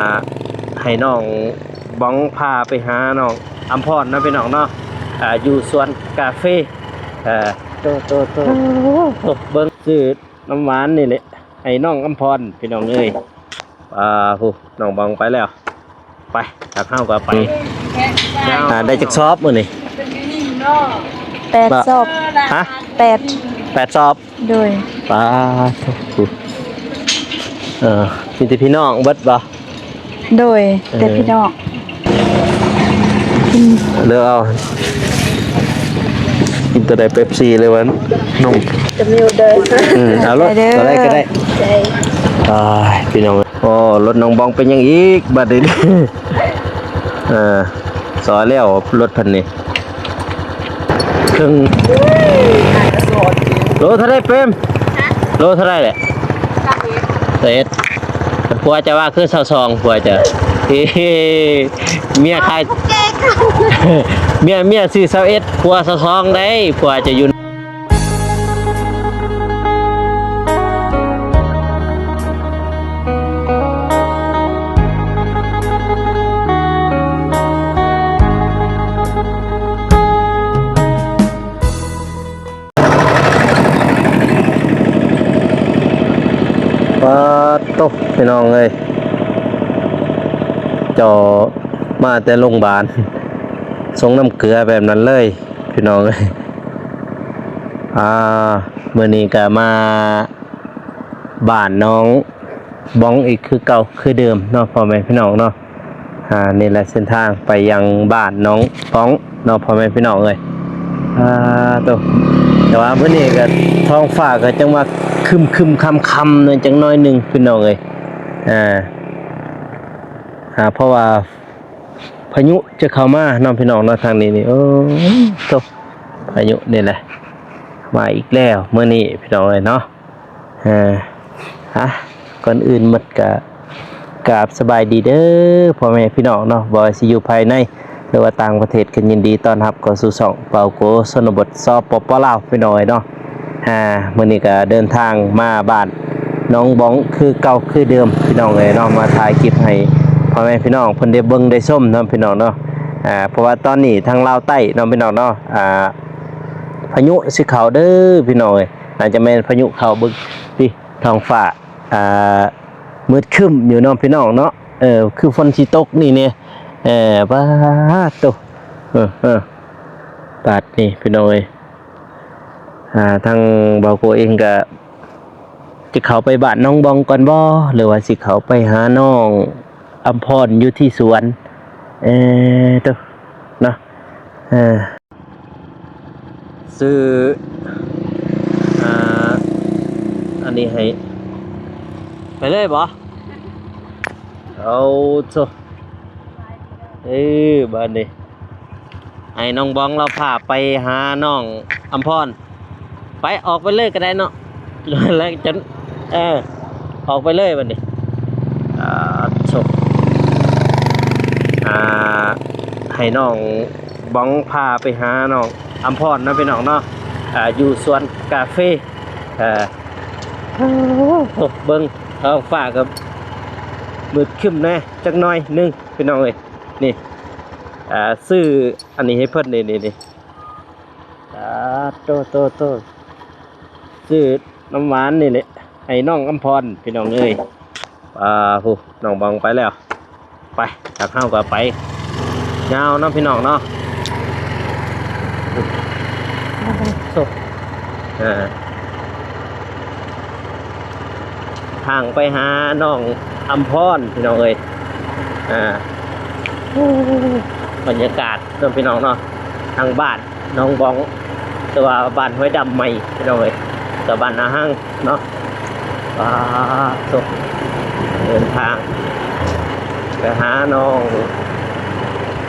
ອ່າ ໃຫ້ນ້ອງບອງພາໄປຫານ້ອງອຳພອນເນາະ ພີ່ນ້ອງເນາະ ອ່າ ຢູ່ສວນກາເຟ. ເອີ ໂຕ ໂຕ ໂຕ ເບິ່ງ ຊື້ນ້ຳຫວານນີ້ແຫຼະ ໃຫ້ນ້ອງອຳພອນ ພີ່ນ້ອງເອີຍ. ອ່າ ຜູ້ນ້ອງບອງໄປແລ້ວ ໄປ ທາງເຮົາກໍໄປ. ອ່າ ໄດ້ຈັກສອບມື້ນີ້? ແປດສອບ. ຮະ? ແປດ ແປດສອບ. ໂດຍ. ປາດໂທ້ ເອີ ມີແຕ່ພີ່ນ້ອງເບິດບໍ່? ໂດຍ. ເອີ ແຕ່ພີ່ນ້ອງ ເລືອກເອົາ ກິນຕົວໃດ ເປັບຊີ ຫຼືວ່ານົມ? ຈະມີອອເດີ ອືມ ເອົາໂລດ ເອົາໂລດ ຕົວໃດກໍໄດ້. ອ້າຍ ພີ່ນ້ອງ ໂອ້ ລົດນ້ອງບອງເປັນຫຍັງອີກບາດນີ້? ເອີ ຊອຍແລ້ວລົດເພິ່ນນີ້ ເຄິ່ງ ໂລເທົ່າໃດເປມ? ຮະ? ໂລເທົ່າໃດແຫຼະ? ຊາວເອັດ. ຊາວເອັດ. ຜົວຈະວ່າຄືຊາວສອງ ຜົວຈະ ເອີ ເມຍຂາຍ ເມຍ ເມຍຊື້ຊາວເອັດ ຜົວຊາວສອງໄດ໋ ຜົວຈະຢູ່. ປາດໂທ້ ພີ່ນ້ອງເອີຍ ເຈົ້າມາແຕ່ໂຮງບານ ສົ່ງນ້ຳເກືອແບບນັ້ນເລີຍ ພີ່ນ້ອງເອີຍ. ອ່າ ມື້ນີ້ກໍມາ ບ້ານນ້ອງບອງອີກຄືເກົ່າຄືເດີມເນາະ ພໍ່ແມ່ພີ່ນ້ອງເນາະ. ອ່າ ນີ້ແຫຼະເສັ້ນທາງໄປຍັງບ້ານນ້ອງບອງເນາະ ພໍ່ແມ່ພີ່ນ້ອງເອີຍ. ອ່າ ໂຕ ແຕ່ວ່າມື້ນີ້ກໍທ້ອງຟ້າກໍຈັ່ງວ່າຄຶມໆ ຄຳໆ ແດ່ຈັກໜ້ອຍໜຶ່ງ ພີ່ນ້ອງເອີຍ. ອ່າ ອ່າ ເພາະວ່າພາຍຸຈະເຂົ້າມາເນາະ ພີ່ນ້ອງເນາະ. ທາງນີ້ນີ້ ໂອ້ ໂຕ ພາຍຸນີ້ແຫຼະ ມາອີກແລ້ວມື້ນີ້ ພີ່ນ້ອງເອີຍເນາະ. ເອີ ອ່ະ ກ່ອນອື່ນໝົດກະກາບສະບາຍດີເດີພໍ່ແມ່ພີ່ນ້ອງເນາະ ບໍ່ວ່າຊິຢູ່ພາຍໃນ ຫຼືວ່າຕ່າງປະເທດ ກໍຍິນດີຕ້ອນຮັບເຂົ້າສູ່ຊ່ອງເປົາໂກຊົນນະບົດ ສປປ ລາວ ພີ່ນ້ອງເອີຍເນາະ. ອ່າ ມື້ນີ້ກໍເດີນທາງມາບ້ານນ້ອງບອງຄືເກົ່າຄືເດີມ ພີ່ນ້ອງເອີຍເນາະ ມາຖ່າຍຄລິບໃຫ້ພໍ່ແມ່ພີ່ນ້ອງເພິ່ນໄດ້ເບິ່ງໄດ້ຊົມເນາະ ພີ່ນ້ອງເນາະ. ອ່າ ເພາະວ່າຕອນນີ້ທາງລາວໃຕ້ເນາະ ພີ່ນ້ອງເນາະ ອ່າ ພາຍຸຊິເຂົ້າເດີ ພີ່ນ້ອງເອີຍ ໜ້າຈະແມ່ນພາຍຸເຂົ້າ. ເບິ່ງຕິ ທ້ອງຟ້າ ອ່າ ມືດຄຶ້ມຢູ່ເນາະ ພີ່ນ້ອງເນາະ. ເອີ ຄືຝົນຊິຕົກນີ້ແນ່. ເອີ ປາດໂທ້ ເອີ ເອີ ບາດນີ້ ພີ່ນ້ອງເອີຍ ອ່າ ທາງເບົາໂກເອງກະຈະເຂົ້າໄປບ້ານນ້ອງບອງກ່ອນບໍ່ ຫຼືວ່າຊິເຂົ້າໄປຫານ້ອງອຳພອນຢູ່ທີ່ສວນ? ເອີ ໂທ້ ເນາະ ເອີ ຊື້ ອ່າ ອັນນີ້ໃຫ້ ໄປເລີຍບໍ່? ເອົາໂທ້ ເອີ ບາດນີ້ໃຫ້ນ້ອງບອງລາວພາໄປຫານ້ອງອຳພອນ. ໄປ ອອກໄປເລີຍກໍໄດ້ເນາະ ແລ້ວຈົນ ເອີ ອອກໄປເລີຍບາດນີ້. ອ່າ ໂທ້ ອ່າ ໃຫ້ນ້ອງບອງພາໄປຫານ້ອງອຳພອນເນາະ ພີ່ນ້ອງເນາະ ອ່າ ຢູ່ສວນກາເຟ. ເອີ ໂອ້ ເບິ່ງ ທ້ອງຟ້າກໍມືດຄຶ້ມແດ່ຈັກໜ້ອຍໜຶ່ງ ພີ່ນ້ອງເອີຍ. ນີ້ ອ່າ ຊື້ອັນນີ້ໃຫ້ເພິ່ນ ນີ້ ນີ້ ນີ້ ອ່າ ໂຕ ໂຕ ໂຕ ຊື້ນ້ຳຫວານນີ້ແຫຼະ ໃຫ້ນ້ອງອຳພອນ ພີ່ນ້ອງເອີຍ. ອ່າ ຜູ້ນ້ອງບອງໄປແລ້ວ ໄປ ທາງເຮົາກໍໄປຍາວເນາະ ພີ່ນ້ອງເນາະ. ເອີ ທາງໄປຫານ້ອງອຳພອນ ພີ່ນ້ອງເອີຍ. ອ່າ ບັນຍາກາດເນາະ ພີ່ນ້ອງເນາະ ທາງບ້ານ ໜອງບອງ ແຕ່ວ່າບ້ານຫ້ວຍດຳໃໝ່ ພີ່ນ້ອງເອີຍ ແຕ່ບ້ານນາຮັງເນາະ. ປາດໂທ້ ເດີນທາງໄປຫານ້ອງ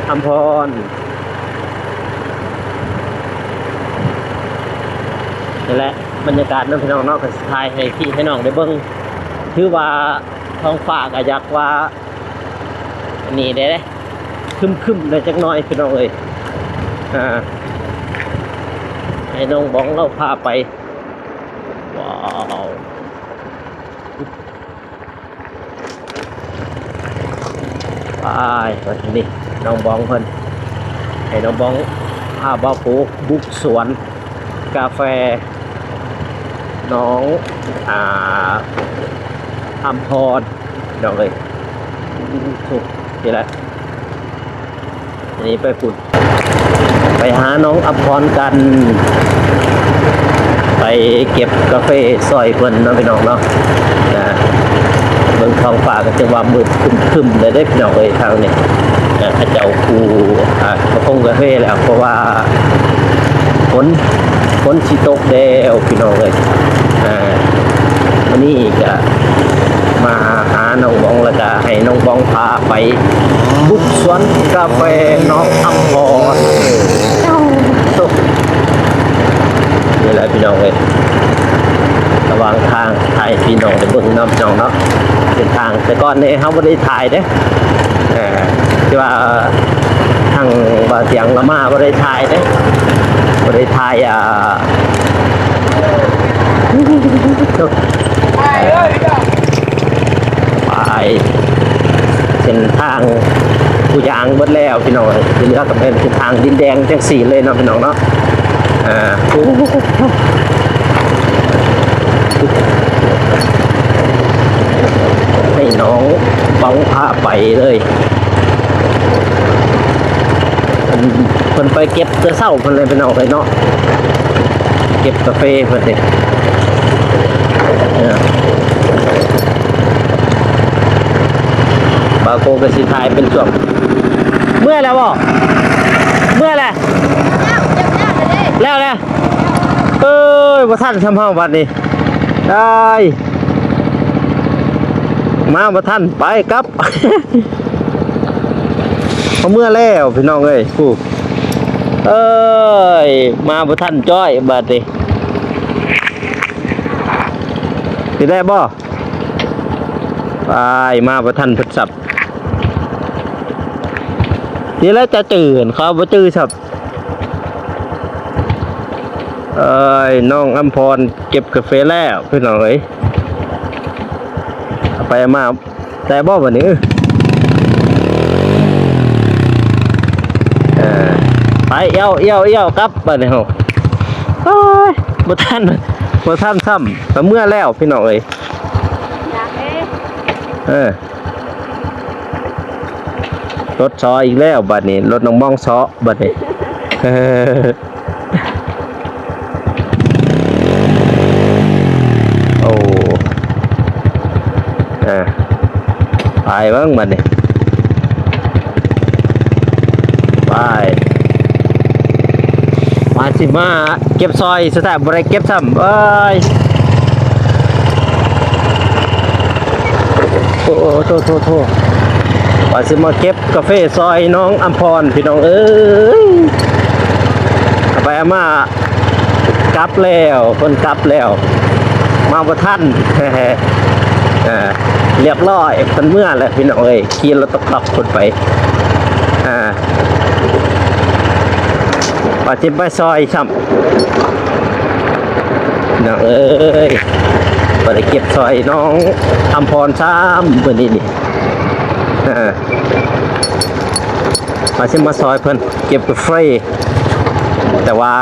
ອຳພອນ. ນີ້ແຫຼະບັນຍາກາດເນາະ ພີ່ນ້ອງເນາະ ກໍຊິຖ່າຍໃຫ້ພີ່ໃຫ້ນ້ອງໄດ້ເບິ່ງ. ຖືວ່າທ້ອງຟ້າກໍຢາກວ່າ ອັນນີ້ແດ່ ຄຶ້ມໆ ແດ່ຈັກໜ້ອຍ ພີ່ນ້ອງເອີຍ. ອ່າ ໃຫ້ນ້ອງບອງລາວພາໄປ. ວ້າວ ໂ ໄປ ບັດນີ້ນ້ອງບອງເພິ່ນ ໃຫ້ນ້ອງບອງພາບ່າວໂກບຸກສວນກາແຟນ້ອງ ອ່າ ອຳພອນ ພີ່ນ້ອງເອີຍ. ໂອ້ ນີ້ແຫຼະ ອັນນີ້ໄປພຸ້ນ ໄປຫານ້ອງອຳພອນກັນ ໄປເກັບກາເຟຊ່ອຍເພິ່ນເນາະ ພີ່ນ້ອງເນາະ. ອ່າ ເບິ່ງທ້ອງຟ້າກໍຖືວ່າມືດຄຶ້ມໆ ເລີຍເດ້ ພີ່ນ້ອງເອີຍ ທາງນີ້. ອ່າ ເຂົາເຈົ້າປູ ອ່າ ກະພົງກາເຟແລ້ວ ເພາະວ່າຝົນ ຝົນຊິຕົກແລ້ວ ພີ່ນ້ອງເອີຍ. ອ່າ ມື້ນີ້ກະມາຫານ້ອງບອງ ແລ້ວກະໃຫ້ນ້ອງບອງພາໄປບຸກສວນກາແຟນ້ອງອຳພອນ. ນີ້ແຫຼະ ພີ່ນ້ອງເອີຍ ລະຫວ່າງທາງ ຖ່າຍໃຫ້ພີ່ນ້ອງໄດ້ເບິ່ງນຳ ພີ່ນ້ອງເນາະ. ເສັ້ນທາງແຕ່ກ່ອນນີ້ເຮົາບໍ່ໄດ້ຖ່າຍເດ້ ເອີ ທີ່ວ່າທາງບ່າວສຽງລາວມາບໍ່ໄດ້ຖ່າຍເດ້ ບໍ່ໄດ້ຖ່າຍ ອ່າ ໄປ ເສັ້ນທາງຜູ້ຍ່າງເບິດແລ້ວ ພີ່ນ້ອງເອີຍ. ທີ່ເຫຼືອກໍເປັນເສັ້ນທາງດິນແດງຈັ່ງຊີ້ເລີຍເນາະ ພີ່ນ້ອງເນາະ. ອ່າ ໃຫ້ນ້ອງບອງພາໄປເລີຍ. ເພິ່ນ ເພິ່ນໄປເກັບແຕ່ເຊົ້າເພິ່ນເລີຍ ພີ່ນ້ອງເອີຍເນາະ ເກັບກາເຟເພິ່ນເດ້. ເອີ ບ່າວໂກກໍຊິຖ່າຍເປັນຊ່ວງ. ເມື່ອຍແລ້ວບໍ່? ເມື່ອຍແລ້ວ ແລ້ວແຫຼະ. ເອີຍ ບໍ່ທັນຊ່ຳເຮົາບັດນີ້ ໄດ້ ມາບໍ່ທັນ ໄປກັບ ເຮົາເມື່ອແລ້ວ ພີ່ນ້ອງເອີຍ. ຜູ້ ເອີຍ ມາບໍ່ທັນຈ້ອຍບັດນີ້ ຊິໄດ້ບໍ່? ອ້າຍ ມາບໍ່ທັນເພິ່ນສັບ ນີ້ແຫຼະ ຈະຈື່ ເຂົາບໍ່ຈື່ສັບ. ເອີຍ ນ້ອງອຳພອນເກັບກາເຟແລ້ວ ພີ່ນ້ອງເອີຍ. ເອົາໄປເອົາມາ ແຕ່ບໍ່ບັດນີ້ ເອີ ໄປ ເອີ່ວໆໆ ກັບບັດນີ້ເຮົາ. ໂອ້ຍ ບໍ່ທັນ ບໍ່ທັນຊ້ຳ ກໍເມື່ອແລ້ວ ພີ່ນ້ອງເອີຍ. ເອີ ລົດຊໍອີກແລ້ວບັດນີ້ ລົດນ້ອງມອງຊໍບັດນີ້. ໂອ້ ອ່າ ໄປເບິ່ງບັດນີ້ ໄປ ວ່າຊິມາເກັບຊ່ອຍ ສຸດທ້າຍບໍ່ໄດ້ເກັບຊ້ຳ ເອີຍ. ໂອ້ ໂອ້ ໂທ້ ໂທ້ ໂທ້ ວ່າຊິມາເກັບກາເຟຊ່ອຍນ້ອງອຳພອນ ພີ່ນ້ອງເອີຍ. ເອົາໄປເອົາມາ ກັບແລ້ວ ເພິ່ນກັບແລ້ວ ມາບໍ່ທັນ. ເອີ ລຽບຮ້ອຍ ເພິ່ນເມືອແລ້ວ ພີ່ນ້ອງເອີຍ. ຂີ່ລົດຕອກໆ ພຸ້ນໄປ ອ່າ ວ່າຊິໄປຊ່ອຍຊ້ຳ ນ້ອງເອີຍ ບໍ່ໄດ້ເກັບຊ່ອຍນ້ອງອຳພອນຊ້ຳມື້ນີ້ນີ້ ອ່າ ວ່າຊິມາຊ່ອຍເພິ່ນເກັບກາເຟ ແຕ່ວ່າ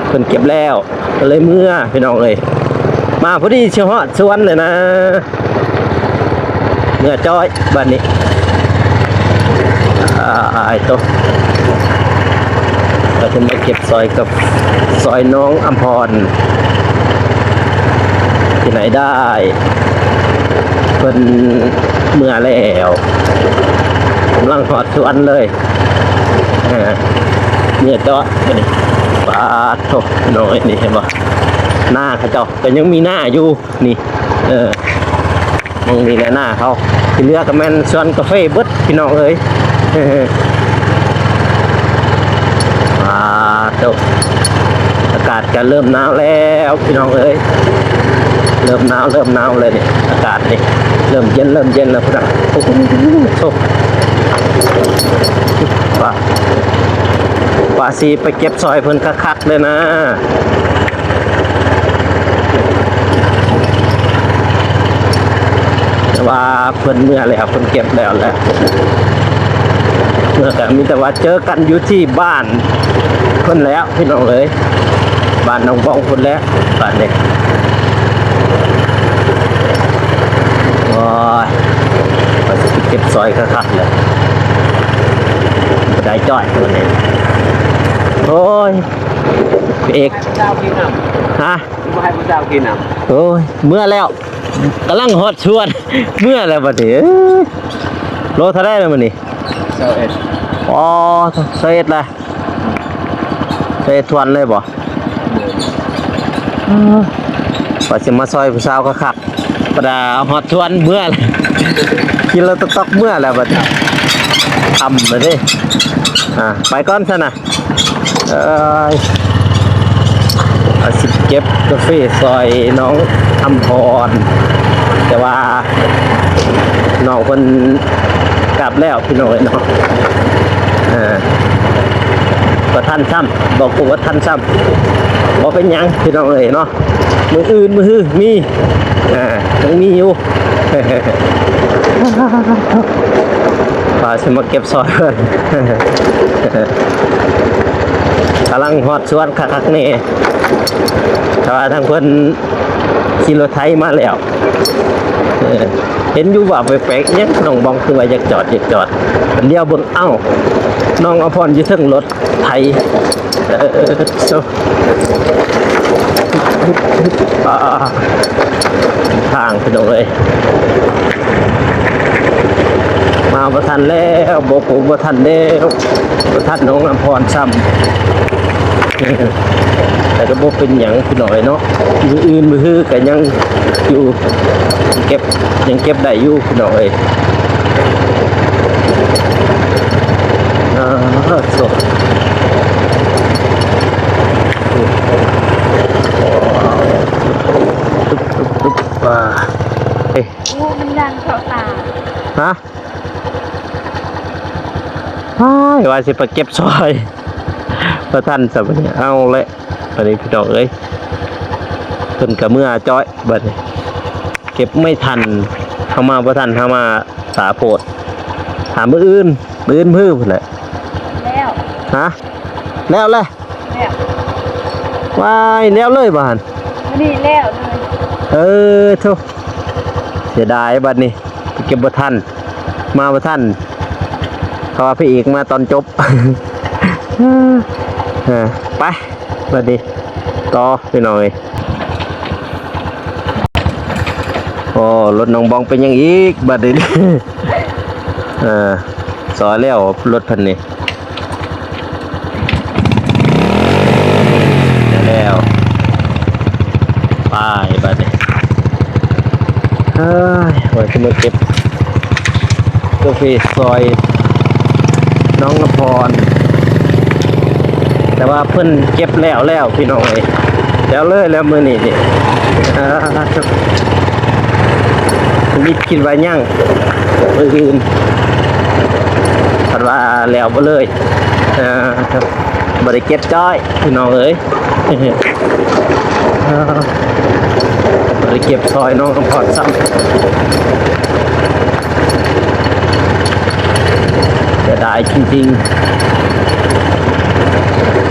ເພິ່ນເກັບແລ້ວ ກໍເລີຍເມືອ ພີ່ນ້ອງເອີຍ. ມາພໍດີຊິຮອດສວນເລີຍນະ ເມືອຈ້ອຍບາດນີ້. ອາ ອາຍໂຕ ກໍຈະມາເກັບຊອຍກັບ ຊອຍນ້ອງອຳພອນ ທີ່ໄດ້ ເພິ່ນເມືອແລ້ວ ກຳລັງຮອດສວນເລີຍ. ເອີ ເມືອເຈາະບາດນີ້ ປາດໂທ້ ນ້ອຍນີ້ ເຫັນບໍ່? ນາເຂົາເຈົ້າກໍຍັງມີນາຢູ່ ນີ້ ເອີ ໝ່ອງນີ້ແຫຼະນາເຂົາ ທີ່ເຫຼືອກໍແມ່ນສວນກາເຟເບິດ ພີ່ນ້ອງເອີຍ. ປາດໂທ້ ອາກາດກໍເລີ່ມໜາວແລ້ວ ພີ່ນ້ອງເອີຍ ເລີ່ມໜາວ ເລີ່ມໜາວແລ້ວນີ້ ອາກາດນີ້ເລີ່ມເຢັນ ເລີ່ມເຢັນແລ້ວພຸ້ນນະ. ໂອ້ໂຫ ວ່າ ວ່າຊິໄປເກັບຊ່ອຍເພິ່ນຄັກໆ ເລີຍນະ ນ້ອ ວ່າເພິ່ນເມືອແລ້ວ ເພິ່ນເກັບແລ້ວແຫຼະ ເມືອກໍມີແຕ່ວ່າເຈີກັນຢູ່ທີ່ບ້ານເພິ່ນແລ້ວ ພີ່ນ້ອງເອີຍ ບ້ານນ້ອງບອງພຸ້ນແຫຼະ ບາດນີ້. ໂອ້ຍ ວ່າຊິໄປເກັບຊອຍຄັກໆແຫຼະ ບໍ່ໄດ້ຈ້ອຍໂຕນີ້. ໂອ້ຍ ເອກ ຜູ້ສາວກິນນຳ ຮະ ບໍ່ໃຫ້ຜູ້ສາວກິນນຳ. ໂອ້ຍ ເມືອແລ້ວ ກຳລັງຮອດສວນ ເມືອແລ້ວບັດນີ້. ເອີຍ ໂລເທົ່າໃດແລ້ວມື້ນີ້? ຊາວເອັດ. ອໍ ຊາວເອັດລະ ຊາວເອັດຖ້ວນເລີຍບໍ່? ເອີ ວ່າຊິມາຊ່ອຍຜູ້ສາວຄັກໆ ປະດາຮອດສວນເມືອແລ້ວ ຂີ່ລົດຕອກໆເມືອແລ້ວບັດນີ້ ຄ່ຳແລ້ວເດ້. ອ່າ ໄປກ່ອນຊັ້ນນະ. ເອີຍ ວ່າຊິເກັບກາເຟຊ່ອຍນ້ອງອຳພອນ ແຕ່ວ່ານ້ອງເພິ່ນກັບແລ້ວ ພີ່ນ້ອງເອີຍເນາະ. ເອີ ບໍ່ທັນຊ້ຳ ບໍ່ ບໍ່ທັນຊ້ຳ ບໍ່ເປັນຫຍັງ ພີ່ນ້ອງເອີຍເນາະ. ມື້ອື່ນມື້ຮືມີ ອ່າ ຍັງມີຢູ່ ວ່າຊິມາເກັບຊ່ອຍເພິ່ນ ກຳລັງຮອດສວນຄັກໆແນ່ ແຕ່ວ່າທາງເພິ່ນຂີ່ລົດໄຖມາແລ້ວ. ເອີ ເຫັນຢູ່ວ່າແປກໆ ຫຍັງນ້ອງບອງຄືວ່າຢາກຈອດ ຢາກຈອດ ດຽວເບິ່ງ ເອົ້າ ນ້ອງອຳພອນຢູ່ເທິງລົດ ໄຖ ເອີ ໂຊ ອ່າ ທາງ ພີ່ນ້ອງເອີຍ ມາບໍ່ທັນແລ້ວ ບໍ່ ບໍ່ທັນແລ້ວ ບໍ່ທັນນ້ອງອຳພອນຊ້ຳ ແຕ່ກໍບໍ່ເປັນຫຍັງ ພີ່ນ້ອງເອີຍເນາະ. ມື້ອື່ນມື້ຮືກໍຍັງຢູ່ ເກັບ ຍັງເກັບໄດ້ຢູ່ ພີ່ນ້ອງເອີຍ. ອ່າ ໂຊ ປາ ເອີຍ ໂອ້ ມັນດັງເຂົ້າຕາ ຮະ ອ້າຍ ວ່າຊິໄປເກັບຊ່ອຍ ບໍ່ທັນຊະບັດນີ້. ເອົາແຫຼະ ບັດນີ້ ພີ່ນ້ອງເອີຍ ເພິ່ນກໍເມືອຈ້ອຍ ບັດນີ້ເກັບໄມ່ທັນ ເຮົາມາບໍ່ທັນ ເຮົາມາຊ້າໂພດ. ຖ້າມື້ອື່ນ ມື້ອື່ນມື້ພຸ້ນແຫຼະ ແລ້ວ ຮະ ແລ້ວແຫຼະ ແລ້ວ ວ້າຍ ແລ້ວເລີຍບໍ່ຫັ້ນ? ມື້ນີ້ແລ້ວເລີຍ ເອີ ໂທ້ ເສຍດາຍບັດນີ້ ໄປເກັບບໍ່ທັນ ມາບໍ່ທັນ ເພາະວ່າພະເອກມາຕອນຈົບ. ເອີ ໄປ ບັດນີ້ຕໍ່ ພີ່ນ້ອງເອີຍ. ໂອ້ ລົດນ້ອງບອງເປັນຫຍັງອີກບັດນີ້? ເອີ ຊອຍແລ້ວລົດເພິ່ນນີ້ ແລ້ວ ໄປບັດນີ້. ເອີຍ ວ່າຊິມາເກັບກາເຟຊ່ອຍນ້ອງອຳພອນ ແຕ່ວ່າເພິ່ນເກັບແລ້ວແລ້ວ ພີ່ນ້ອງເອີຍ ແລ້ວເລີຍແລ້ວມື້ນີ້ນີ້. ອ່າ ມີຄິດວ່າຍັງ ມື້ອື່ນ ເພິ່ນວ່າແລ້ວບໍ່ເລີຍ. ອ່າ ບໍ່ໄດ້ເກັບຈ້ອຍ ພີ່ນ້ອງເອີຍ ອ່າ ບໍ່ໄດ້ເກັບຊ່ອຍນ້ອງອຳພອນຊ້ຳ. ເສຍດາຍຈິງໆ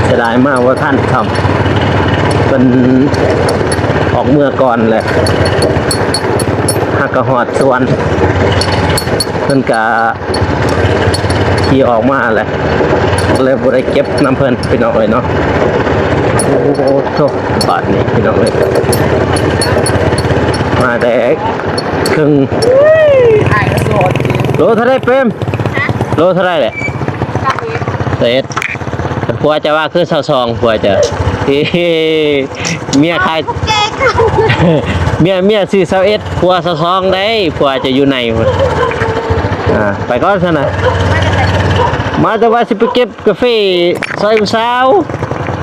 ເສຍດາຍມາບໍ່ທັນຊ້ຳ ເພິ່ນອອກເມືອກ່ອນແຫຼະ ຫາກະຮອດສວນ ເພິ່ນກະຂີ່ອອກມາແຫຼະ ເລີຍບໍ່ໄດ້ເກັບນຳເພິ່ນ ພີ່ນ້ອງເອີຍເນາະ. ໂອ້ໂຫ ໂທ້ ບາດນີ້ ພີ່ນ້ອງເອີຍ ມາແຕ່ ເຄິ່ງ ໂລເທົ່າໃດເປມ? ໂລເທົ່າໃດແຫຼະ? ຊາວເອັດ ຊາວເອັດ ຜົວຈະວ່າຄືຊາວສອງ ຜົວຈະ ເອີ ເມຍຂາຍ ເມຍ ເມຍຊື້ຊາວເອັດ ຜົວຊາວສອງໄດ໋ ຜົວຈະຢູ່ໃນພຸ້ນ. ອ່າ ໄປກ່ອນຊັ້ນນະ ມາແຕ່ວ່າຊິໄປເກັບ ກາເຟຊ່ອຍຜູ້ສາວ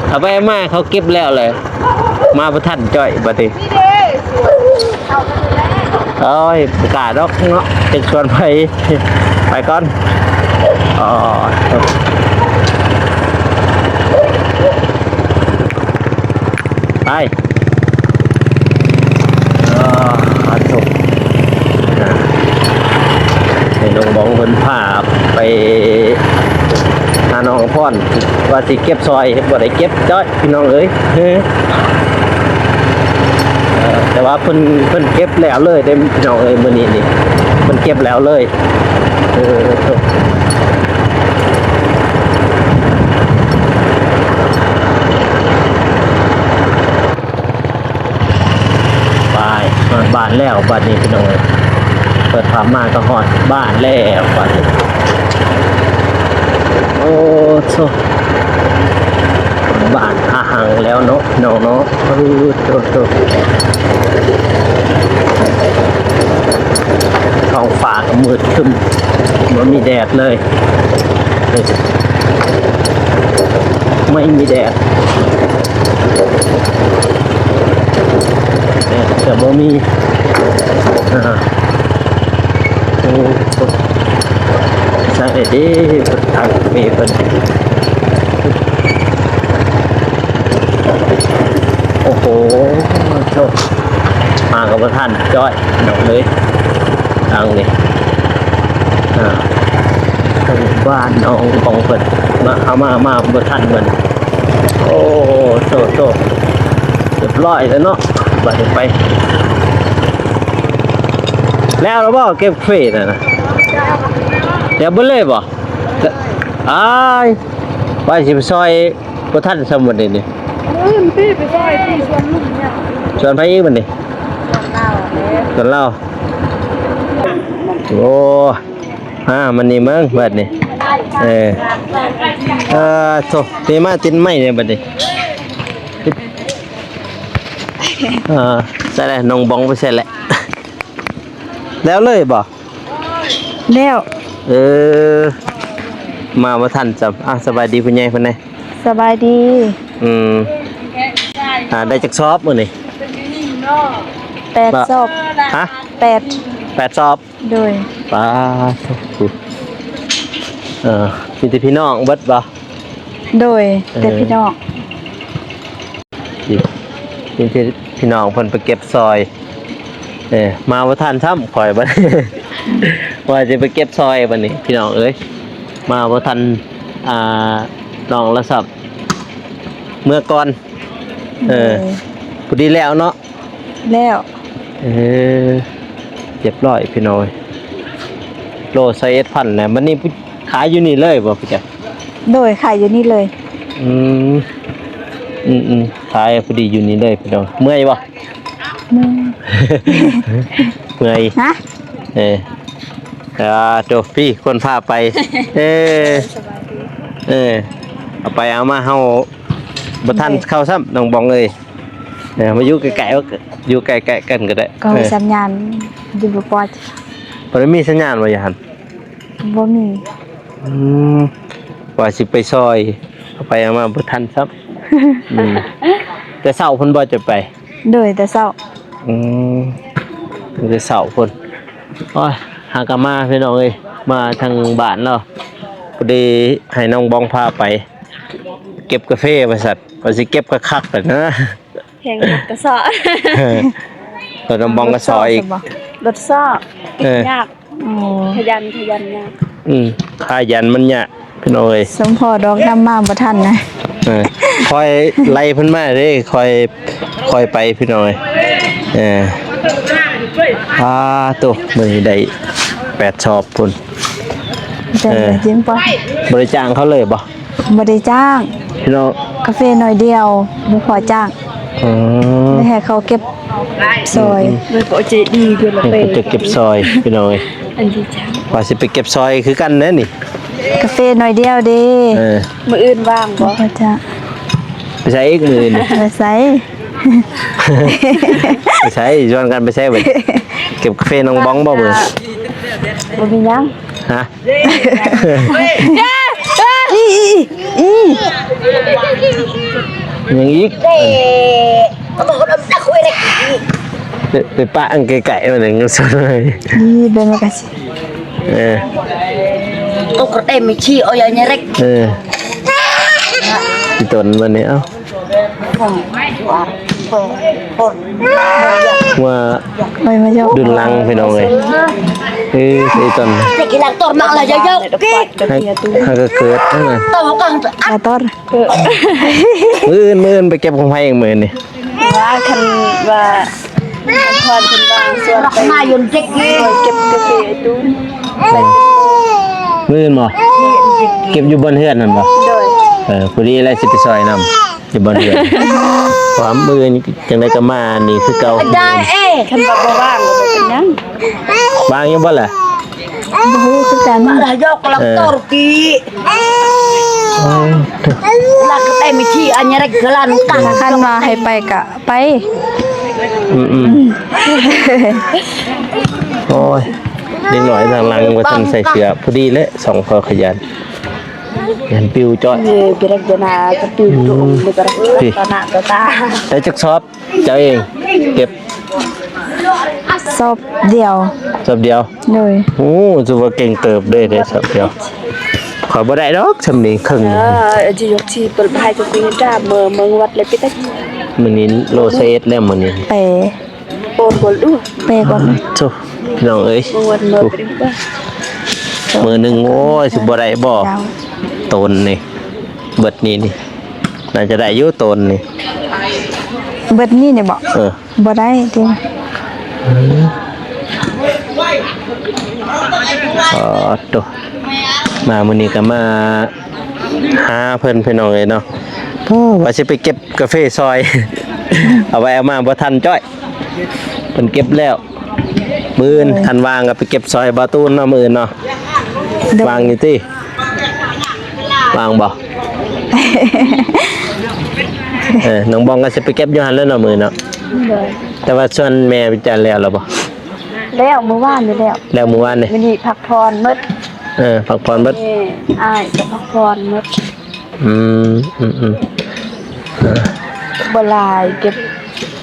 ເອົາໄປເອົາມາເຂົາເກັບແລ້ວແຫຼະ ມາບໍ່ທັນຈ້ອຍບັດນີ້. ໂອ້ຍ ບໍ່ກ້າດອກເນາະ ຈັກຊວນໃຜ ໄປກ່ອນ. ອໍ ໄປ. ເອີ ໂທ້ ອ່າ ບອງເພິ່ນພາໄປຫານ້ອງອຳພອນ ວ່າຊິເກັບຊອຍ ບໍ່ໄດ້ເກັບຈ້ອຍ ພີ່ນ້ອງເອີຍ. ເອີ ແຕ່ວ່າເພິ່ນ ເພິ່ນເກັບແລ້ວເລີຍເດ້ ພີ່ນ້ອງເອີຍ. ມື້ນີ້ນີ້ເພິ່ນເກັບແລ້ວເລີຍ. ເອີ ໄປ ຮອດບ້ານແລ້ວບາດນີ້ ພີ່ນ້ອງເອີຍ. ເປີດພາບມາກໍຮອດບ້ານແລ້ວບາດນີ້. ໂອ້ໂທ້ ບ້ານພາຫັງແລ້ວເນາະ ພີ່ນ້ອງເນາະ. ໂອ້ໂທ້ ທ້ອງຟ້າກໍມືດຄຶ້ມ ບໍ່ມີແດດເລີຍ. ໄມ່ມີແດດ ແດດກະບໍ່ມີ. ອ່າ ໂອ້ ໃສ່ໄດ້ເດ້ ທາງເມເພິ່ນ. ໂອ້ໂຫ ໂທ້ ມາກໍບໍ່ທັນຈ້ອຍ ນ້ອງເອີຍ. ທາງນີ້ ອ່າ ທາງບ້ານນ້ອງຂອງເພິ່ນ ມາ ເອົາມາ ມາບໍ່ທັນເພິ່ນ. ໂອ້ ໂທ້ ໂທ້ ຮຽບຮ້ອຍແລ້ວເນາະ. ບາດນີ້ໄປ ແລ້ວລະບໍ່ ເກັບເຟນະ? ແລ້ວເບິດເລີຍບໍ່? ອ້າຍ ວ່າຊິໄປຊ່ອຍ ບໍ່ທັນຊ້ຳບັດນີ້. ອື່ນຕິ ໄປຊ່ອຍທີ່ສວນລຸງເນຍ. ສວນໃຜອີກບັດນີ້? ສວນລາວເດ້. ສວນລາວ. ໂອ້ ອ່າ ມັນນີ້ເບິ່ງບັດນີ້. ເອີ ເອີ ໂທ້ ນີ້ມາຕິດໄມ້ເດ້ບັດນີ້. ອ່າ ໃສ່ແລ້ວ ນ້ອງບອງໄປໃສ່ແລ້ວ. ແລ້ວເລີຍບໍ່? ແລ້ວ. ເອີ ມາບໍ່ທັນຊ້ຳ. ອ່າ ສະບາຍດີຜູ້ໃຫຍ່ເພິ່ນແດ່. ສະບາຍດີ. ອືມ ອ່າ ໄດ້ຈັກສອບມື້ນີ້? ແປດສອບ. ຮະ? ແປດ. ແປດສອບ. ໂດຍ. ປາດໂທ້ ເອີ ມີແຕ່ພີ່ນ້ອງເບິດບໍ່? ໂດຍ ເອີ ແຕ່ພີ່ນ້ອງ. ນີ້ ນີ້ທີ່ພີ່ນ້ອງເພິ່ນໄປເກັບຊອຍ. ເອີ ມາບໍ່ທັນຊ້ຳຂ້ອຍບັດ ວ່າຊິໄປເກັບຊອຍບັດນີ້ ພີ່ນ້ອງເອີຍ. ມາບໍ່ທັນ ອ່າ ນ້ອງລະສັບເມືອກ່ອນ. ເອີ ໂດຍ ພໍດີແລ້ວເນາະ. ແລ້ວ. ເອີ ຮຽບຮ້ອຍພີ່ນ້ອງເອີຍ. ໂລຊາວເອັດພັນແລ້ວ. ບັດນີ້ຂາຍຢູ່ນີ້ເລີຍບໍ່ພີ່ແກ? ໂດຍ ຂາຍຢູ່ນີ້ເລີຍ. ອືມ ອືມໆ ຂາຍພໍດີຢູ່ນີ້ເລີຍພີ່ນ້ອງ. ເມື່ອຍບໍ່? ເມື່ອຍ. ເມື່ອຍ. ຮະ? ເອີ ອ່າ ໂຕ ພີ່ຄົນພາໄປ. ເອີ ສະບາຍດີ. ເອີ ເອົາໄປເອົາມາເຮົາບໍ່ທັນ ໂດຍ ເຂົ້າຊ້ຳ ນ້ອງບອງເອີຍ. ເອີ ມາຢູ່ໃກ້ໆ ຢູ່ໃກ້ໆກັນກໍໄດ້. ກໍ ເອີ ສັນຍານຢູ່ບໍ່ປອດ. ບໍ່ໄດ້ມີສັນຍານບໍ່ຢູ່ຫັ້ນ? ບໍ່ມີ. ອືມ ວ່າຊິໄປຊ່ອຍ ເອົາໄປເອົາມາບໍ່ທັນຊ້ຳ. ອືມ ແຕ່ເຊົ້າພຸ້ນບໍ່ຈະໄປ? ໂດຍ ແຕ່ເຊົ້າ. ອືມ ແຕ່ເຊົ້າພຸ້ນ. ໂອ້ຍ ຫາກໍມາພີ່ນ້ອງເອີຍ ມາທາງບ້ານເນາະ. ພໍດີໃຫ້ນ້ອງບອງພາໄປເກັບກາເຟວ່າຊັ້ນ. ວ່າຊິເກັບຄັກໆແຫຼະນະ. ແຮງກະຊອກ ໂຕນ້ອງບອງກະຊອກອີກ. ລົດຊອກ ເອີ ຍາກ. ໂອ້ ຂະຫຍັນ ຂະຫຍັນຍາກ. ອືມ ຂະຫຍັນມັນຍາກພີ່ນ້ອງເອີຍ. ສົມພໍດອກນຳມາບໍ່ທັນນະ. ເອີ ຄ່ອຍໄລ່ເພິ່ນມາເດ້ ຄ່ອຍ ຄ່ອຍໄປພີ່ນ້ອງເອີຍ. ເອີ ອາ ໂຕ ມື້ນີ້ໄດ້ແປດສອບພຸ້ນ. ເອີ ຈິງປະ ບໍ່ໄດ້ຈ້າງເຂົາເລີຍບໍ່? ບໍ່ໄດ້ຈ້າງ ພີ່ນ້ອງ ກາເຟໜ້ອຍດຽວ ບໍ່ພໍຈ້າງ. ອືມ ໄດ້ໃຫ້ເຂົາເກັບຊອຍ. ອືມໆ ເຂົາຈະເກັບຊອຍພີ່ນ້ອງເອີຍ. ອັນທີ່ຈ້າງ ວ່າຊິໄປເກັບຊອຍຄືກັນແດ່ນີ້. ກາເຟໜ້ອຍດຽວເດ້. ເອີ ມື້ອື່ນວ່າງບໍ່? ບໍ່ພໍຈ້າງ. ໄປໃສອີກມື້ອື່ນ? ໄປໃສ? ໄປໃສ? ຊວນກັນໄປໃສບັດ? ເກັບກາເຟນ້ອງບອງບໍ່ມື້? ບໍ່ມີຫຍັງ. ຮະ? ອີ ອີ ອີ ອີ ຫຍັງອີກ? ໄປ ໄປປະອັນໄກໆ ມັນຍັງສົນເລີຍ. ນີ້ເບິ່ງວ່າກະຊິ ເອີ ຕົກກະເຕັມຂີ້ ເອົາຢ່າເນັກ. ເອີ ຊິຕົນບັດນີ້ ເອົ້າ ວ່າ ດຸນຫຼັງພີ່ນ້ອງເອີຍ. ເອີ ໄອ້ຕົນ Te kilang tor mang la jajak. ຫາກະເກີດນັ້ນນະ Tau kang ລະຕອນ ມື້ອື່ນ ມື້ອື່ນໄປເກັບຂອງໃຜອີກມື້ນີ້? ວ່າຄັນວ່າ ພອນເພິ່ນວ່າງຊວນໄປ Rak mayun dik. ເກັບກາເຟໄອ້ຕູນ. ມື້ອື່ນບໍ່? ເກັບຢູ່ບ່ອນເຮືອນຫັ້ນບໍ່? ໂດຍ. ເອີ ພໍດີແຫຼະ ຊິໄປຊ່ອຍນຳ ຢູ່ບ່ອນເຮືອນ ເພາະວ່າມື້ອື່ນຈັ່ງໃດກໍມານີ້ຄືເກົ່າ. ໄດ້ເອ ຄັນວ່າບໍ່ວ່າງກໍບໍ່ເປັນຫຍັງ. ວ່າງຢູ່ບໍ່ລະ? ບໍ່ຮູ້ຄືກັນ. Malah jok lang tor ki. ເອີ Lak te mi chi anyarek galan. ຄັນວ່າໃຫ້ໄປກະໄປ. ອືມໆ ໂອ້ຍ ເດັກນ້ອຍທາງຫຼັງບໍ່ທັນໃສ່ເສື້ອ ພໍດີແຫຼະ ສອງພໍ່ຂະຫຍັນ ຢ້ານປິວຈ້ອຍ. ເອີ ເປັນລັກສະນະກະປິວໂຕ ອືມ ແລ້ວກໍລັກສະນະຕາຕາ. ໄດ້ຈັກຊອບ ເຈົ້າເອງເກັບ? ຊອບດຽວ. ຊອບດຽວ? ໂດຍ. ໂອ້ ຖືວ່າເກັ່ງເຕີບເດ້ ໄດ້ຊອບດຽວ. ຂ້ອຍບໍ່ໄດ້ດອກ ຊ່ຳນີ້ເຄິ່ງ. ເອີ ອາ ຈະຍົກທີ່ເປີດໃຫ້ທຸກປີຕາມເມືອ ເມືອວັດເລີຍປິດ. ມື້ນີ້ໂລຊາເອັດແລ້ວມື້ນີ້. ແປ ໂອນກ່ອນດູ ແປກ່ອນ. ໂທ້ ພີ່ນ້ອງເອີຍ ເມືອວັດເມືອປິດ. ມື້ໜຶ່ງ ໂອ້ຍ ຊິບໍ່ໄດ້ບໍ່? ໂຕນນີ້ ເບິດນີ້ນີ້ ໜ້າຈະໄດ້ຢູ່ໂຕນນີ້. ເບິດນີ້ນີ້ບໍ່? ເອີ. ບໍ່ໄດ້ຕິ. ອືມ ອໍ ໂຕ ມາມື້ນີ້ກໍມາຫາເພິ່ນ ພີ່ນ້ອງເອີຍເນາະ. ໂອ້ ວ່າຊິໄປເກັບກາເຟຊ່ອຍ ເອົາໄວ້ເອົາມາບໍ່ທັນຈ້ອຍ ເພິ່ນເກັບແລ້ວ. ມື້ອື່ນ ໂດຍ ຄັນວ່າງກໍໄປເກັບຊ່ອຍບ່າວຕູນເນາະ ມື້ອື່ນເນາະ. ໂດຍ. ວ່າງຢູ່ຕິ? ວ່າງບໍ່? ເອີ ນ້ອງບອງກໍຊິໄປເກັບຢູ່ຫັ້ນແຫຼະເນາະ ມື້ເນາະ. ໂດຍ. ແຕ່ວ່າສ່ວນແມ່ວິຈານແລ້ວແລ້ວບໍ່? ແລ້ວ ມື້ວານນີ້ແລ້ວ. ແລ້ວມື້ວານນີ້? ມື້ນີ້ພັກຜ່ອນໝົດ. ເອີ ພັກຜ່ອນໝົດ. ແມ່ອ້າຍກໍພັກຜ່ອນໝົດ. ອືມ ອືມໆ ເອີ ບໍ່ຫຼາຍ ເກັບ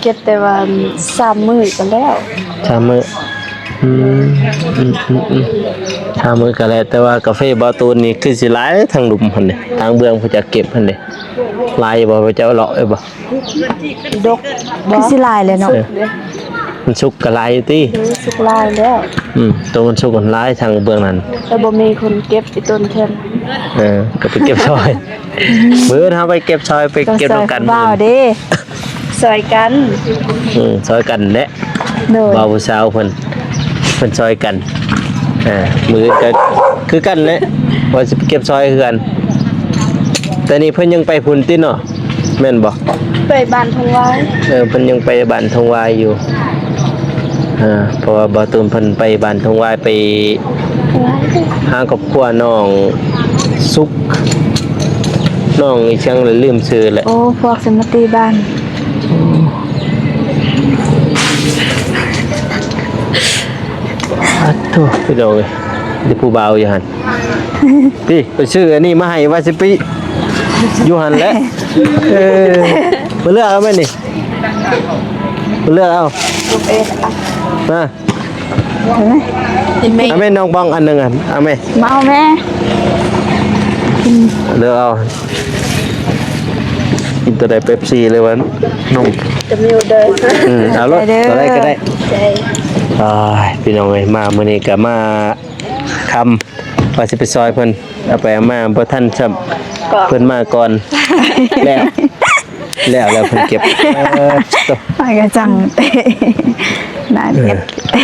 ເກັບແຕ່ວ່າສາມມື້ກໍແລ້ວ. ສາມມື້. ອືມ ອືມໆ ສາມມື້ກໍແລ້ວ. ແຕ່ວ່າກາເຟບ່າວຕູນນີ້ຄືຊິຫຼາຍທາງລຸ່ມຫັ້ນເດ້ ທາງເບື້ອງເພິ່ນຈະເກັບຫັ້ນເດ້. ຫຼາຍຢູ່ບໍ່? ເຈົ້າເລາະຢູ່ບໍ່? ດົກ ຄືຊິຫຼາຍແຫຼະເນາະ. ເອີ ມັນສຸກກໍຫຼາຍຢູ່ຕິ? ເອີ ສຸກຫຼາຍແລ້ວ. ອືມ ໂຕມັນສຸກມັນຫຼາຍທາງເບື້ອງນັ້ນ ແຕ່ບໍ່ມີຄົນເກັບ ອີ່ຕົ້ນເຖິງ. ເອີ ກໍໄປເກັບຊ່ອຍ. ມື້ອື່ນເຮົາໄປເກັບຊ່ອຍ ໄປເກັບນຳກັນ. ບ່າວເດ້ ຊ່ອຍກັນ. ອືມ ຊ່ອຍກັນແຫຼະ. ໂດຍ. ບ່າວຜູ້ສາວເພິ່ນ ເພິ່ນຊ່ອຍກັນ. ເອີ ມື້ອື່ນກໍຄືກັນແຫຼະ ວ່າຊິໄປເກັບຊ່ອຍຄືກັນ. ແຕ່ນີ້ເພິ່ນຍັງໄປພຸ້ນຕິເນາະ ແມ່ນບໍ່? ໄປບ້ານທົ່ງວາຍ. ເອີ ເພິ່ນຍັງໄປບ້ານທົ່ງວາຍຢູ່. ເອີ ເພາະວ່າບ່າວຕູນເພິ່ນໄປບ້ານທົ່ງວາຍ ໄປຫາຄອບຄົວນ້ອງສຸກ ນ້ອງອີ່ຫຍັງລະ ລືມຊື່ແຫຼະ. ໂອ້ ພວກສະມາຕີບ້ານ. ອາໂທ້ ພີ່ນ້ອງເອີຍ ມີຜູ້ບ່າວຢູ່ຫັ້ນ. ຕິ ໄປຊື້ອັນນີ້ມາໃຫ້ ວ່າຊິໄປຢູ່ຫັ້ນແຫຼະ. ເອີ ມາເລືອກເອົາແມ່ນີ້ ມາເລືອກເອົາ. ມາ ເອົາແມ່ນ້ອງບອງອັນໜຶ່ງ ອັນ ເອົາແມ່ ມາເອົາແມ່. ເລືອກເອົາ ກິນຕົວໃດ ເປັບຊີ ຫຼືວ່ານົມ? ກະມິວເດີ. ອືມ ເອົາໂລດ ຕົວໃດກໍໄດ້. ໂອເຄ ອ້າຍ ພີ່ນ້ອງເອີຍ ມາມື້ນີ້ກໍມາຄ່ຳ ວ່າຊິໄປຊ່ອຍເພິ່ນ ເອົາໄປເອົາມາບໍ່ທັນຊ້ຳ ກໍເພິ່ນມາກ່ອນ ແລ້ວ ແລ້ວ ແລ້ວເພິ່ນເກັບ. ເອີ ໂຕ ມັນກໍຈັ່ງເຕະ ໜ້າເຈັບ. ເອີ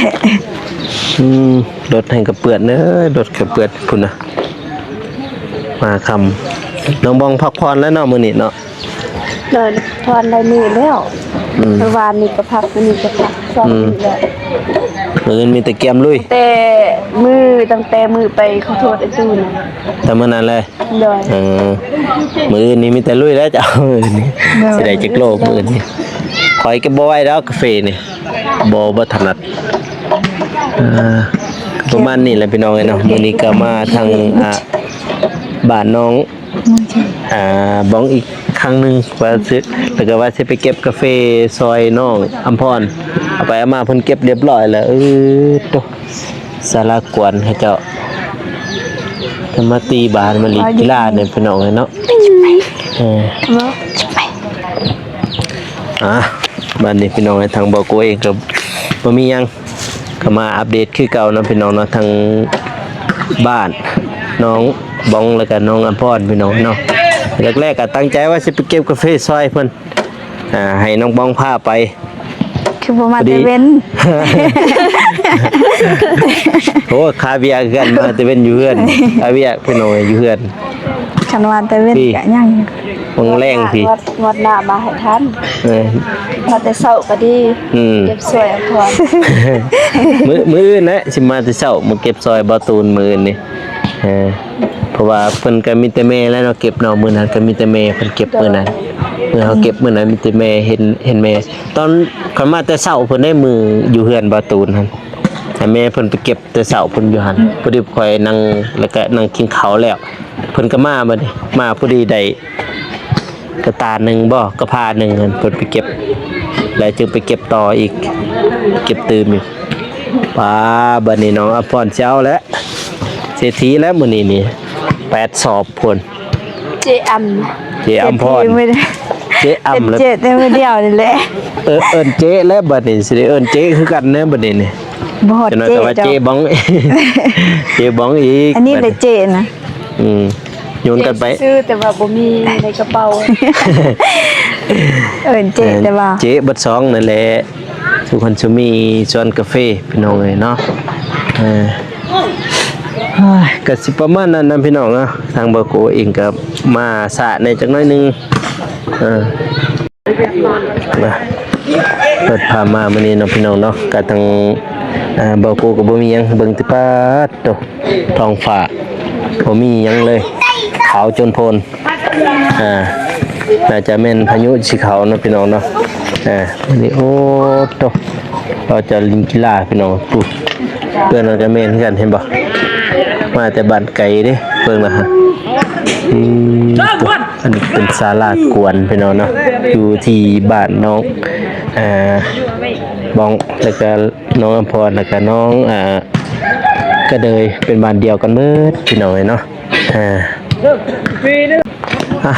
ອືມ ລົດໃຫ້ກໍເປື້ອນເດີ ລົດກໍເປື້ອນພຸ້ນນະ. ມາຄ່ຳ ນ້ອງບອງພັກຜ່ອນແລ້ວເນາະ ມື້ນີ້ເນາະ. ນອນຜ່ອນໄດ້ມື້ແລ້ວ. ອືມ ມື້ວານນີ້ກໍພັກ ມື້ນີ້ກໍພັກ ສອງມື້ແລ້ວ. ອືມ ມື້ອື່ນມີແຕ່ກຽມລຸຍ ແຕ່ມື້ ຕັ້ງແຕ່ມື້ໄປຂໍໂທດໄອ້ຕູນ ແຕ່ມື້ນັ້ນເລີຍ. ໂດຍ. ເອີ ມື້ອື່ນນີ້ມີແຕ່ລຸຍແລ້ວເຈົ້າ. ມື້ອື່ນນີ້ ໂດຍ ຊິໄດ້ຈັກໂລມື້ອື່ນນີ້? ຂ້ອຍເກັບບໍ່ໄຫວດອກກາເຟນີ້ ບໍ່ ບໍ່ຖະໜັດ. ເອີ ປະມານນີ້ແຫຼະ ພີ່ນ້ອງເອີຍເນາະ. ມື້ນີ້ກໍມາທາງ ອ່າ ບ້ານນ້ອງ ອ່າ ບອງອີກຄັ້ງໜຶ່ງ ວ່າຊິ ແລ້ວກໍວ່າຊິໄປເກັບກາເຟຊ່ອຍນ້ອງອຳພອນ ເອົາໄປເອົາມາເພິ່ນເກັບລຽບຮ້ອຍແລ້ວ. ເອີ ໂຕ ສາລາກວນເຂົາເຈົ້າ ທຳມະຕີບານມາລີກິລານີ້ ພີ່ນ້ອງເອີຍເນາະ. ເອີ ອ່າ ບາດນີ້ ພີ່ນ້ອງເອີຍ ທາງບໍ່ໂກເອງກໍບໍ່ມີຫຍັງ ກໍມາອັບເດດຄືເກົ່າເນາະພີ່ນ້ອງເນາະ ທາງບ້ານນ້ອງບອງ ແລ້ວກໍນ້ອງອຳພອນພີ່ນ້ອງເນາະ. ແລກໆກໍຕັ້ງໃຈວ່າຊິໄປເກັບກາເຟຊ່ອຍເພິ່ນ ອ່າ ໃຫ້ນ້ອງບອງພາໄປ ຄືບໍ່ມາແຕ່ເວັນ. ໂອ້ ຄາເບຍຄືກັນ ມາແຕ່ເວັນຢູ່ເຮືອນ ຄາເບຍພີ່ນ້ອງຢູ່ເຮືອນ. ຄັນມາແຕ່ເວັນກໍຍັງ ວັງແລງພີ້ ງວດໜ້າມາໃຫ້ທັນ. ເອີ ມາແຕ່ເຊົ້າກໍດີ ອືມ ເກັບຊ່ອຍອຳພອນ. ມື້ ມື້ອື່ນແຫຼະ ຊິມາແຕ່ເຊົ້າ ມາເກັບຊ່ອຍບ່າວຕູນມື້ອື່ນນີ້. ເອີ ເພາະວ່າເພິ່ນກໍມີແຕ່ແມ່ແຫຼະເນາະ ເກັບເນາະ ມື້ນັ້ນກໍມີແຕ່ແມ່ເພິ່ນເກັບມື້ນັ້ນ. ເມື່ອເຮົາເກັບມື້ນັ້ນມີແຕ່ແມ່ ເຫັນ ເຫັນແມ່ ຕອນຂ້ອຍມາແຕ່ເຊົ້າພຸ້ນເດ້ ມື້ຢູ່ເຮືອນບ່າວຕູນຫັ້ນ ໃຫ້ແມ່ເພິ່ນໄປເກັບແຕ່ເຊົ້າພຸ້ນຢູ່ຫັ້ນ. ພໍດີຂ້ອຍນັ່ງ ແລ້ວກໍນັ່ງກິນເຂົ້າແລ້ວ ເພິ່ນກໍມາບັດນີ້ ມາພໍດີໄດ້ ກະຕ່າໜຶ່ງບໍ່ ກະພາໜຶ່ງຫັ້ນ ເພິ່ນໄປເກັບ ແລ້ວຈຶ່ງໄປເກັບຕໍ່ອີກ ເກັບຕື່ມອີກ. ປາ ບັດນີ້ນ້ອງອຳພອນຊິເອົາແລ້ວ ເສດຖີແລ້ວມື້ນີ້ນີ້ ແປດສອບພຸ້ນ. ເຈອຳ ເຈອຳພອນ ເສດຖີມື້ ເຈອຳ ເສດ ເຈັດໃນມື້ດຽວນີ້ແຫຼະ. ເອີ ເອີ້ນເຈແລ້ວບັດນີ້ ຊິໄດ້ເອີ້ນເຈຄືກັນແດ່ບັດນີ້ນີ້. ບໍ່ຮອດເຈ ເຈົ້າ ເຈບອງ ເຈບອງອີກ ອັນນີ້ແຫຼະເຈນະ. ອືມ ໂຍນກັນໄປ ຊື້ແຕ່ວ່າບໍ່ມີໃນກະເປົາ. ເອີ້ນເຈ ເອີ ແຕ່ວ່າເຈເບິດສອງນັ້ນແຫຼະ ສຸພັນສຸມີສວນກາເຟພີ່ນ້ອງເອີຍເນາະ. ເອີ ໂອ້ຍ ກະຊິປະມານນັ້ນນະພີ່ນ້ອງເນາະ. ທາງບ່າວໂກເອງກະມາຊ້າແດ່ຈັກໜ້ອຍໜຶ່ງ ເອີ. ນະ ເປີດພາບມາມື້ນີ້ເນາະພີ່ນ້ອງເນາະ ກະທັງ ອ່າ ບ່າວໂກກໍບໍ່ມີຫຍັງ ເບິ່ງແຕ່ປາດໂຕ ທ້ອງຟ້າບໍ່ມີຫຍັງເລີຍ ຂາວຈົນໂພນ. ອ່າ ໜ້າຈະແມ່ນພາຍຸຊິເຂົ້າເນາະພີ່ນ້ອງເນາະ. ອ່າ ນີ້ ໂອ້ໂຕ ເຮົາຈະຫຼິ້ນກິລາພີ່ນ້ອງ. ປູ້ ເພື່ອນເຮົາກໍແມ່ນຄືກັນ ເຫັນບໍ່ ມາແຕ່ບ້ານໄກເດ້ ເບິ່ງນະ. ອືມ ອັນນີ້ເປັນສາລາກວນພີ່ນ້ອງເນາະ ຢູ່ທີ່ບ້ານນ້ອງ ອ່າ ບອງ ແລ້ວກະນ້ອງອຳພອນ ແລ້ວກະນ້ອງ ອ່າ ກະເດີຍ ເປັນບ້ານດຽວກັນເບິດພີ່ນ້ອງເອີຍເນາະ. ອ່າ ອ່ະ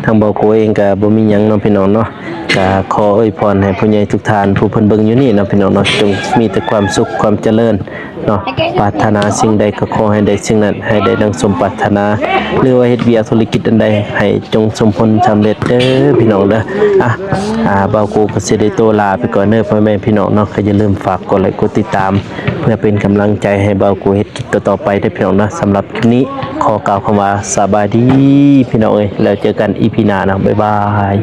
ທາງບ່າວໂກເອງກະບໍ່ມີຫຍັງເນາະພີ່ນ້ອງເນາະ ກະຂໍອວຍພອນໃຫ້ຜູ້ໃຫຍ່ທຸກທ່ານ ຜູ້ເພິ່ນເບິ່ງຢູ່ນີ້ເນາະພີ່ນ້ອງເນາະ ຈົ່ງມີແຕ່ຄວາມສຸກຄວາມຈະເລີນ ເນາະ ປາດຖະໜາສິ່ງໃດກໍຂໍໃຫ້ໄດ້ສິ່ງນັ້ນ ໃຫ້ໄດ້ດັ່ງສົມປາດຖະໜາ ຫຼືວ່າເຮັດວຽກທຸລະກິດອັນໃດໃຫ້ຈົ່ງສົມຜົນສຳເລັດເດີພີ່ນ້ອງເດີ. ອ່ະ ອ່າ ບ່າວໂກກໍຊິໄດ້ໂຕລາໄປກ່ອນເດີພໍ່ແມ່ພີ່ນ້ອງເນາະ. ກໍຢ່າລືມຝາກກົດໄລກົດຕິດຕາມ ເພື່ອເປັນກຳລັງໃຈໃຫ້ບ່າວໂກເຮັດຄລິບຕໍ່ໆໄປເດີພີ່ນ້ອງເນາະ. ສຳລັບຄລິບນີ້ຂໍກ່າວຄຳວ່າສະບາຍດີພີ່ນ້ອງເອີຍ ແລ້ວເຈີກັນອີພີໜ້າເນາະ ບາຍບາຍ.